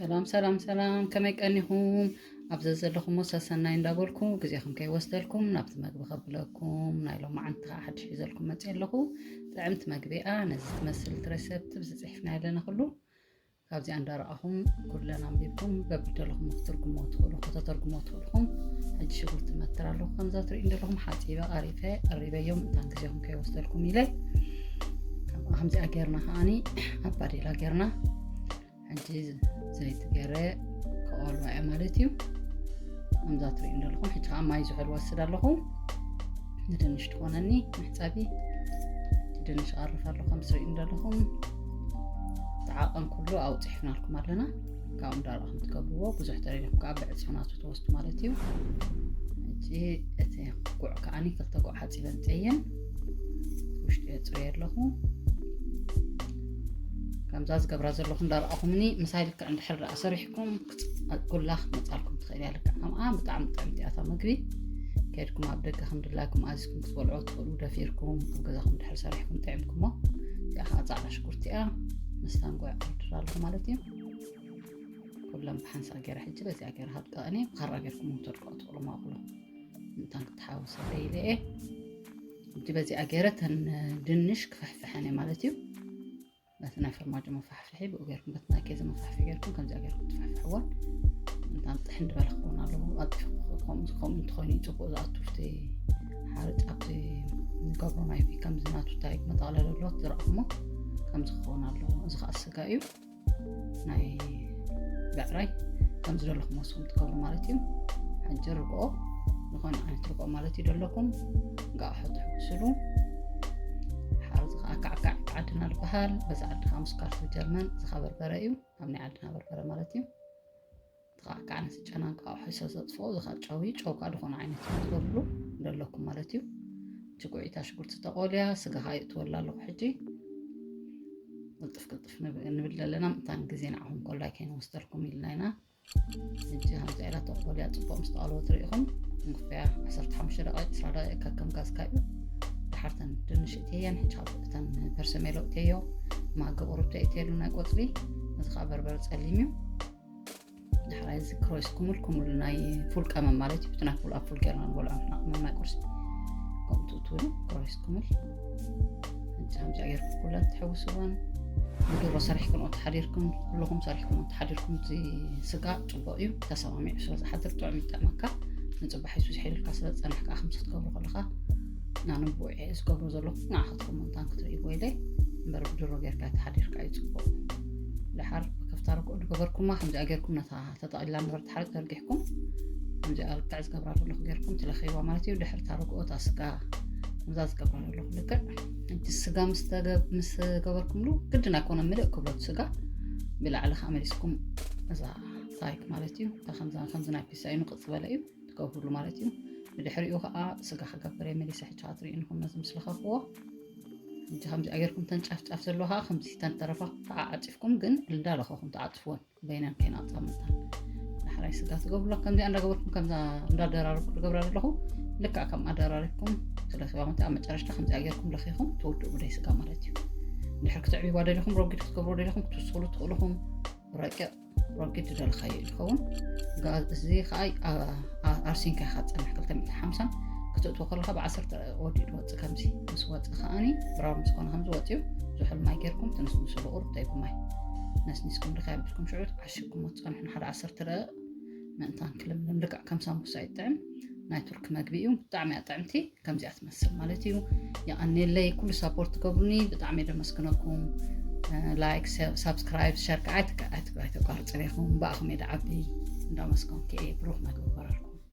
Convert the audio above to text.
ሰላም ሰላም ሰላም፣ ከመይ ቀኒኹም? ኣብ ዘዘለኹሞ ሰሰናይ እንዳበልኩ ግዜኹም ከይወስደልኩም ናብቲ መግቢ ከብለኩም። ናይ ሎማዓንቲ ከዓ ሓድሽ ሒዘልኩም መፅእ ኣለኹ። ጥዕምቲ መግቢ እያ። ነዚ ትመስል ረሰፕት ብዝፅሒፍና ኣለና ኩሉ ካብዚኣ እንዳረኣኹም ኩለን ኣንቢብኩም በብደለኹም ክትርጉሞ ትኽእሉ ከተተርጉሞ ትኽእልኹም። ሕጂ ሽጉርቲ መትር ኣለኹ። ከምዛ ትርእዩ እንደለኹም ሓፂበ ቀሪፈ ቀሪበዮም እታን ግዜኹም ከይወስደልኩም ኢለ ከምዚኣ ጌርና ከዓኒ ኣብ ባዴላ ጌርና ሕጂ ዘይቲ ገይረ ከቆልዋ እየ ማለት እዩ። ከምዛ ትርእዩ እንደለኹም ሕጂ ከዓ ማይ ዝሑል ወስድ ኣለኹ። ንድንሽ ትኾነኒ መሕፀቢ ድንሽ ቀርፍ ኣሎ። ከም ትርእዩ እንደለኹም ተዓቐን ኩሉ ኣውፂሕናልኩም ኣለና። ካብኡ እንዳረኹም ትገብርዎ ብዙሕ ተሪፍኩም ከዓ ብዕፅፍናቱ ትወስዱ ማለት እዩ። ሕጂ እቲ ጉዕ ከዓኒ ክልተ ጉዕ ሓፂበን ፀየን ውሽጢ የፅርየ ኣለኹ። ከምዛ ዝገብራ ዘለኹ እንዳረኣኹምኒ ምሳይ ልክዕ እንድሕር ደኣ ሰሪሕኩም ኩላ ክትመፃልኩም ትኽእል እያ። ልክዕ ከምኣ ብጣዕሚ ጥዕምቲ እያ እታ ምግቢ። ከድኩም ኣብ ደገ ከም ድላይኩም ኣዚዝኩም ክትበልዑ ትኽእሉ። ደፊርኩም ኣብ ገዛኹም ድሕር ሰሪሕኩም ጥዕምኩሞ። እዚኣ ከዓ ፃዕዳ ሽጉርቲ እያ። ምስታን ጉዕ ኣድር ኣለኹ ማለት እዩ። ኩለን ብሓንሳእ ገይረ ሕጂ በዚኣ ገይረ ሃብጣ እኔ ብኻራ ገይርኩም ተድቅዖ ትኽእሉ ማእኩሎ ምእንታን ክትሓወሰ ደይለ እየ። ሕጂ በዚኣ ገይረ ተን ድንሽ ክፍሕፍሐን እየ ማለት እዩ። በቲ ናይ ፈርማጆ መፋሕፍሒ ብኡ ገይርኩም በቲ ናይ ኬዘ መፋሕፍሒ ገይርኩም ከምዚኣ ገይርኩም ትፍሕፍሕወን። እንታን ጥሕን ዝበለ ክኸውን ኣለዎ። ኣጥፊ ከምኡ ከምኡ እንተኾይኑ እዩ ፅቡቅ ዝኣቱ ኣብቲ ሓርጭ ኣብቲ ንገብሮ ናይ ከምዚ ናቱ እንታይ መጠቕለሊ ኣሎ ዝረእኹሞ ከምዚ ክኸውን ኣለዎ። እዚ ከዓ ስጋ እዩ። ናይ ብዕራይ ከም ዝደለኹም ወስኹም ትገብሩ ማለት እዩ። ሕጂ ርግኦ ዝኾነ ዓይነት ርግኦ ማለት እዩ ደለኩም ጋእሖ ትሕጉስሉ። ሓርዚ ከዓ ካዕካዕ ዓድና ዝበሃል በዛ ዓዲ ከዓ ምስ ካርቱ ጀርመን ዝኻ በርበረ እዩ። ኣብ ናይ ዓድና በርበረ ማለት እዩ። እቲ ከዓ ከዓ ነቲ ጨናን ከዓ ውሕሰ ዘጥፍኦ እዚ ከዓ ጨው እዩ። ጨው ከዓ ዝኾነ ዓይነት ትገብርሉ ደለኩም ማለት እዩ። እቲ ጉዒታ ሽጉርቲ ተቆልያ ስጋ ከዓ ይእትወላ ኣለኹ። ሕጂ ቅልጥፍ ቅልጥፍ ንብ- ንብል ዘለና ምእንታን ግዜ ንዓኹም ኮላይ ከይንወስደልኩም ኢልና ኢና። ሕጂ ከምዚ ኢላ ተቆልያ ፅቡቅ ምስ ተቐለወት ርኢኹም እንክፍያ ዓሰርተ ሓሙሽተ ደቂቅ ዕስራ ደቂቅ ከከም ጋዝካ እዩ። ድሓርተን ድንሽ እትየን ሕጂ ካብ እተን ፐርሰሜሎ እትየዮ ማገበሩቶ እትየሉ ናይ ቆፅሊ እዚ ከዓ በርበረ ፀሊም እዩ። ድሕራይ እዚ ክሮይስ ኩምል ኩምል ናይ ፉል ቀመም ማለት እዩ። እቲ ናይ ፉል ኣብ ፉል ጌርና ንበልዖ ንሕና ቀመም ናይ ቁርሲ ከምኡ ትእትውሉ ክሮይስ ኩምል። ሕጂ ከምዚኣ ጌርኩም ኩለን ትሕውስወን። ብድሮ ሰሪሕክንኦ ተሓዲርኩም ኩለኹም ሰሪሕክንኦ ተሓዲርኩም እቲ ስጋ ፅቡቅ እዩ። ተሰማሚዑ ስለ ዝሓድር ጥዑም ይጥዕመካ። ንፅባሕ ይሱ ዝሒሉልካ ስለ ዝፀንሕ ከዓ ከምዚ ክትገብሩ ከለካ ናንብውዕ ዝገብሮ ዘለኹ ንዓኻትኩም ምንታን ክትርእይዎ ኢለ እምበር ብድሮ ጌርካ ተሓዲርካ እዩ ፅቡቅ። ድሓር ብከፍታ ርግኦ ዝገበርኩማ ከምዚኣ ጌርኩም ነታ ተጠቕሊላ ነበረት ሓረግ ዘርጊሕኩም ከምዚኣ ልክዕ ዝገብራ ዘለኹ ጌርኩም ትለኽይዋ ማለት እዩ። ድሕሪ እታ ርግኦ እታ ስጋ ከምዛ ዝገብራ ዘለኹ ልክዕ እቲ ስጋ ምስ ተገብ- ምስ ገበርኩምሉ ግድን ኣይኮነ ምልእ ክብሎ እቲ ስጋ ብላዕሊ ከዓ መሊስኩም እዛ ታይክ ማለት እዩ። እታ ከምዛ ከምዚ ናይ ፒሳ እዩ ንቅፅ ዝበለ እዩ ትገብሩሉ ማለት እዩ። ብድሕሪኡ ከዓ ስጋ ክገብር እየ መሊሰ ሕጂ ክትርእዩኒ ከም ነዚ ምስ ለኸኽዎ። ሕጂ ከምዚኣ ጌርኩም ተን ጫፍ ጫፍ ዘለዎ ከዓ ከምዚ ተን ተረፋ ተዓዓፂፍኩም ግን እንዳለኸኹም ተዓፅፍወን በይነን ከይናውፃ መታን። ዳሕራይ ስጋ ትገብሩላ ከምዚኣ እንዳገበርኩም ከምዛ እንዳደራረብኩ ትገብራ ዘለኹ ልክዕ ከም ኣደራሪብኩም ትለኺዋ መተ ኣብ መጨረሽታ ከምዚኣ ጌርኩም ለኺኹም ትውድኡ ብደይ ስጋ ማለት እዩ። ድሕር ክትዕብይዋ ደሊኹም ረጒድ ክትገብሩ ደሊኹም ክትውስኽሉ ትኽእልኹም። ረቂቕ ረጒድ ዝደለኻዮ እዩ ዝኸውን። ጋ- እዚ ከዓ ኣ- ኣ- ኣርሲንካ ኢኻ ትፀንሕ ክልተ ሚእቲ ሓምሳን ክትእትዎ ከለካ ብዓሰርተ ወዲኡ ዝወፅእ ከምዚ ምስ ወፅእ ከዓኒ ብራውን ምስ ኮነ ከምዚ ወፅዩ ዝሑል ማይ ጌርኩም ትንስንስሉ ቁሩብ ደይ ብማይ ነስኒስኩም ድካ የብልኩም ሽዑ ዓሽግኩም ትፀንሑ ንሓደ ዓሰርተ ደቂቕ ምእንታን ክልምልም ልክዕ ከም ሳምቡሳ ይጥዕም። ናይ ቱርኪ መግቢ እዩ። ብጣዕሚ እያ ጥዕምቲ። ከምዚኣ ትመስል ማለት እዩ። የቐንየለይ ኩሉ ሳፖርት ትገብሩኒ ብጣዕሚ እየ ደመስግነኩም። ላይክ፣ ሳብስክራይብ፣ ሸር ከዓ ኣይትቀ- ኣይትቀ- ኣይተቋርፅን ኢኹም። ብኣኹም እየ ደዓቢ እንዳመስገንኩ እየ። ብሩኽ መግቢ በረኻ።